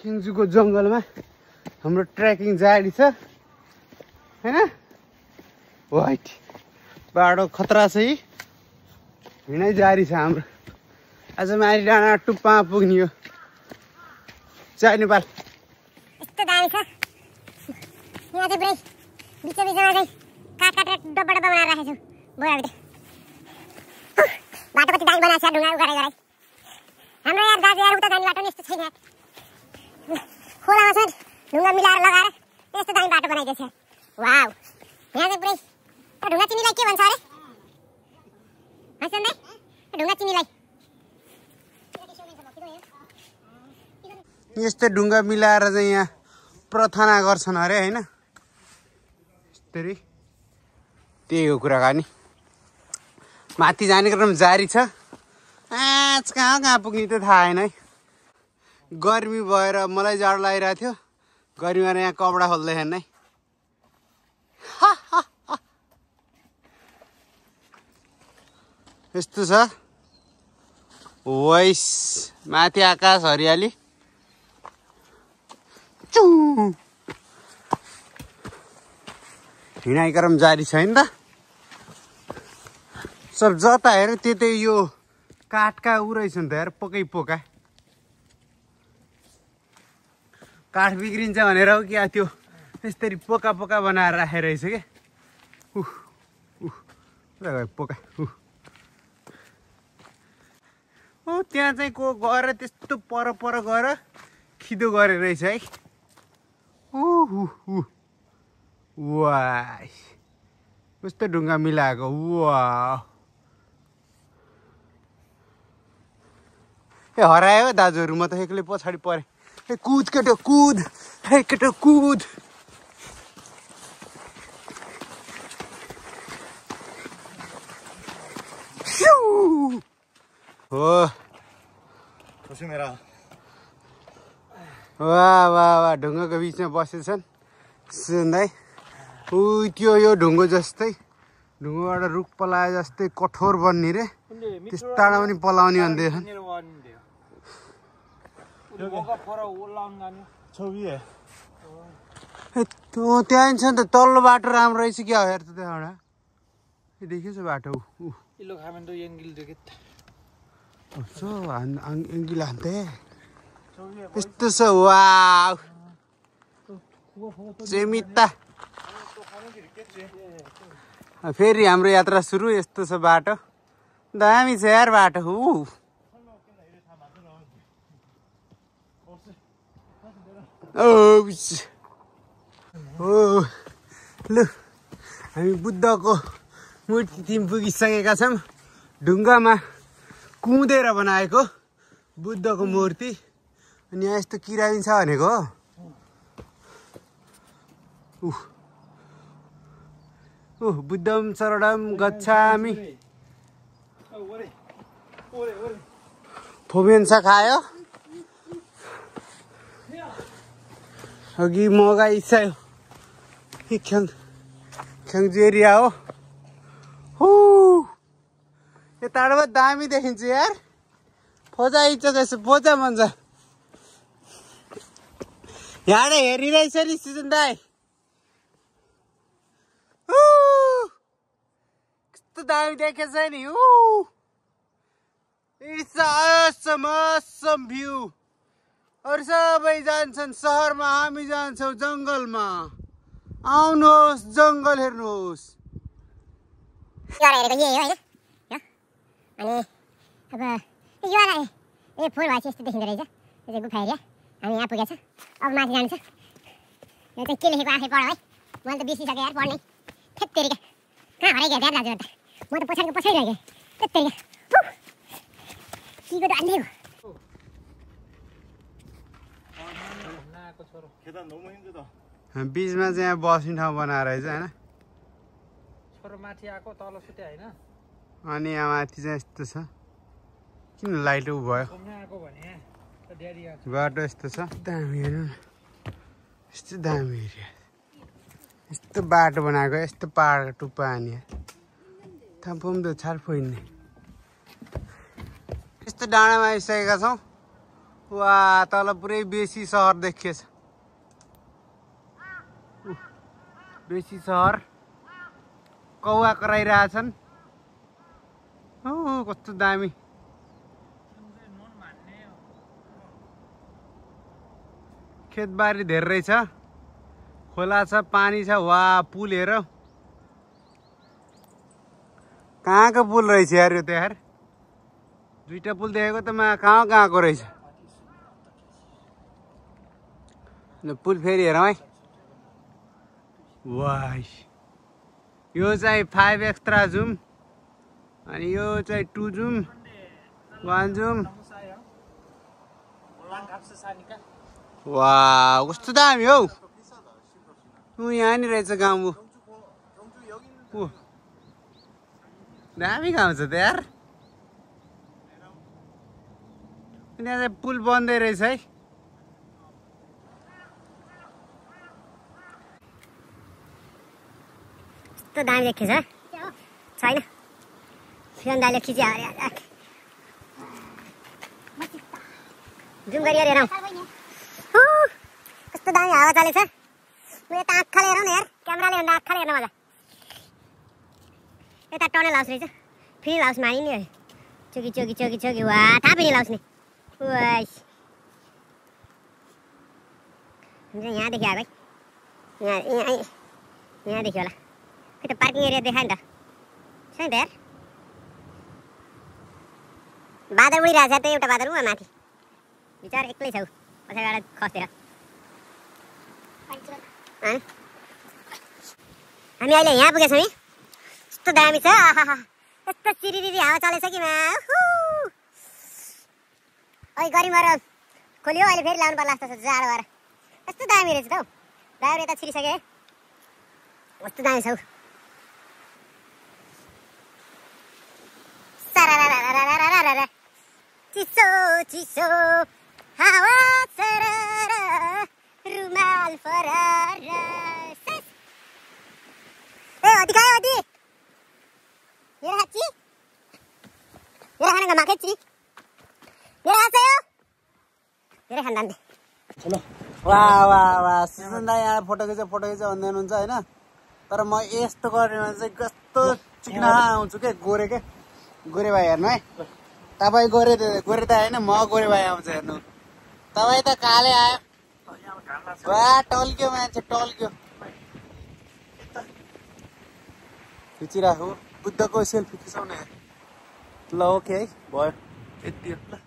खेङ्जुको जङ्गलमा हाम्रो ट्रेकिङ जारी छ हैन वाइट बाटो खतरा छ है हिँडाइ जारी छ हाम्रो आज माथि डाँडा टुप्पा पुग्ने हो जय नेपाल यस्तो दामी छ यहाँ चाहिँ पुरै बिच बिचमा चाहिँ काट काटेर डब्बा डब्बा बनाएर राखेको छु बोराभित्र बाटो कति दामी बनाएको छ ढुङ्गा उगाएर गराइ हाम्रो यार दाजु यार उता जाने बाटो नि यस्तो छैन खोलामा चाहिँ ढुङ्गा मिलाएर लगाएर यस्तो दामी बाटो बनाइदिएको छ वाउ यहाँ चाहिँ पुरै ढुङ्गा चिनीलाई के भन्छ अरे हसन दाइ ढुङ्गा चिनीलाई यस्तै ढुङ्गा मिलाएर चाहिँ यहाँ प्रार्थना गर्छन् अरे हैन यस्तरी त्यही हो कुराकानी माथि जाने क्रम जारी छ आज कहाँ कहाँ पुग्ने त थाहा छैन है गर्मी भएर मलाई जाडो लागिरहेको थियो गर्मीमा यहाँ कपडा खोल्दैछन् है यस्तो छ वैस माथि आकाश हरियाली हिँडाइ क्रम जारी छ नि त सब जता हेर त्यतै यो काठका उ रहेछ नि त यार पोकै पोका काठ बिग्रिन्छ भनेर हो क्या त्यो यसरी पोका पोका बनाएर राखेर रहेछ क्या पोका ओ त्यहाँ चाहिँ को गएर त्यस्तो पर पर गएर खिदो गरे रहेछ है वाह कस्तो ढुङ्गा मिलाएको वाह ए हरायो दाजुहरू म त एक्लै पछाडि परेँ ए कुद केटो कुद हे केटो कुद हो वाह वाह वाह ढुङ्गाको बिचमा बसेछन् सुन्दै ऊ त्यो यो ढुङ्गो जस्तै ढुङ्गोबाट रुख पलाए जस्तै कठोर बन्ने रे त्यस टाढा पनि पलाउने भन्दैछन् त्यहाँ छ नि त तल्लो बाटो राम्रो रहेछ क्या हेर त त्यहाँबाट देखेछ बाटो एङ्गिल हान्थे यस्तो छ वाउ जेमिता फेरि हाम्रो यात्रा सुरु यस्तो छ बाटो दामी छ यार बाटो लु हामी बुद्धको मूर्तिमा पुगिसकेका छौँ ढुङ्गामा कुदेर बनाएको बुद्धको मूर्ति अनि यहाँ यस्तो किराइन छ भनेको बुद्धम शरणम गच्छामि फोमेन्सा खायो अघि मगा इच्छा ख्याङ्जु एरिया हो यो टाढोमा दामी देखिन्छ यार फोजा इच्छा जस्तो फोजा भन्छ यहाँ हेरिरहेछ नि सिजन दाई कस्तो दामी देखेछ नि इट्स awesome awesome भ्यू अरू सबै जान्छन् सहरमा हामी जान्छौँ जङ्गलमा आउनुहोस् जङ्गल हेर्नुहोस् अनि अब यो ए फुल भएपछि यस्तो देखिँदो रहेछ यो चाहिँ गुफा एरिया हामी यहाँ पुगेछ अब माथि जानु छ यो चाहिँ के लेखेको आफै पढ है मैले त बिर्सिसकेँ यार पढ्नै थेत्तेरिका कहाँ हराइगयो यार दाजु म त पछाडिको पछाडि रहेँ थेत्तेरिका किको डान्डे हो बिचमा चाहिँ यहाँ बस्ने ठाउँ बनाएर रहेछ होइन छोरो माथि आएको तल सुते होइन अनि यहाँ माथि चाहिँ यस्तो छ किन लाइट उ भयो बाटो यस्तो छ दामी हेर्नु न यस्तो दामी एरिया यस्तो बाटो बनाएको यस्तो पाहाडको टुप्पा हानी थाहा त छाड फोइने यस्तो डाँडामा आइसकेका छौँ वा तल पुरै बेसी सहर देखिएछ बेसी सहर कौवा कराइरहेछन् कस्तो दामी खेतबारी धेरै छ खोला छ पानी छ वा पुल हेर कहाँको पुल रहेछ यार यो त यार दुईटा पुल देखेको त कहाँको रहेछ पुल फेरि हेरौँ है वाह यो चाहिँ 5 एक्स्ट्रा जुम अनि यो चाहिँ 2 जुम 1 जुम वाह कस्तो दामी हौ यहाँ नि रहेछ गाउँ दामी गाउँ छ त यार यहाँ चाहिँ पुल बन्दै रहेछ है कस्तो दामी देखिन्छ छैन फिल्म दाइले खिच्यो अरे जुम गरी हेरौँ कस्तो दामी हावा चलेछ म यता आँखाले हेरौँ न यार क्यामेराले भन्दा आँखाले हेर्नु मजा यता टनल हाउस रहेछ फिल्म हाउस मानि नि चोकी चोकी चोकी चोकी वा थाहा पनि लाउस नि यहाँदेखि आयो भाइ यहाँदेखि होला खै त पार्किङ एरिया देखायो नि त छ नि त यार बादल उडिरहेको छ त एउटा बादल उहाँ माथि बिचार एक्लै छौ पछाडिबाट खसेर हामी अहिले यहाँ पुगेछौँ नि कस्तो दामी छ यस्तो सिरिरी हावा चलेछ कि अहिले गरिमर खोल्यो अहिले फेरि लाउनु पर्ला जस्तो छ जाडो भएर कस्तो दामी रहेछ त हौ ड्राइभर यता छिरिसके कस्तो दामी छ हौ चिसो चिसो हावा रुमाल फरार ए अति खायो अति मेरो हाच्ची मेरो खाना घमा खेच्ची मेरो हात यो मेरो खाना दे चलो वाह वाह वाह सिजन दाइ यहाँ फोटो खिच भन्दै हुनुहुन्छ हैन तर म यस्तो गर्ने चाहिँ कस्तो चिक्ना आउँछु के गोरे भाइ हेर्नु है तपाईँ गोरे त हैन म गोरे भाइ आउँछ हेर्नु तपाईँ त काले आयो वा टल्क्यो मान्छे टल्क्यो खिचिराखौ बुद्धको सेल्फी खिचाउने ल ओके है भयो यति हो ल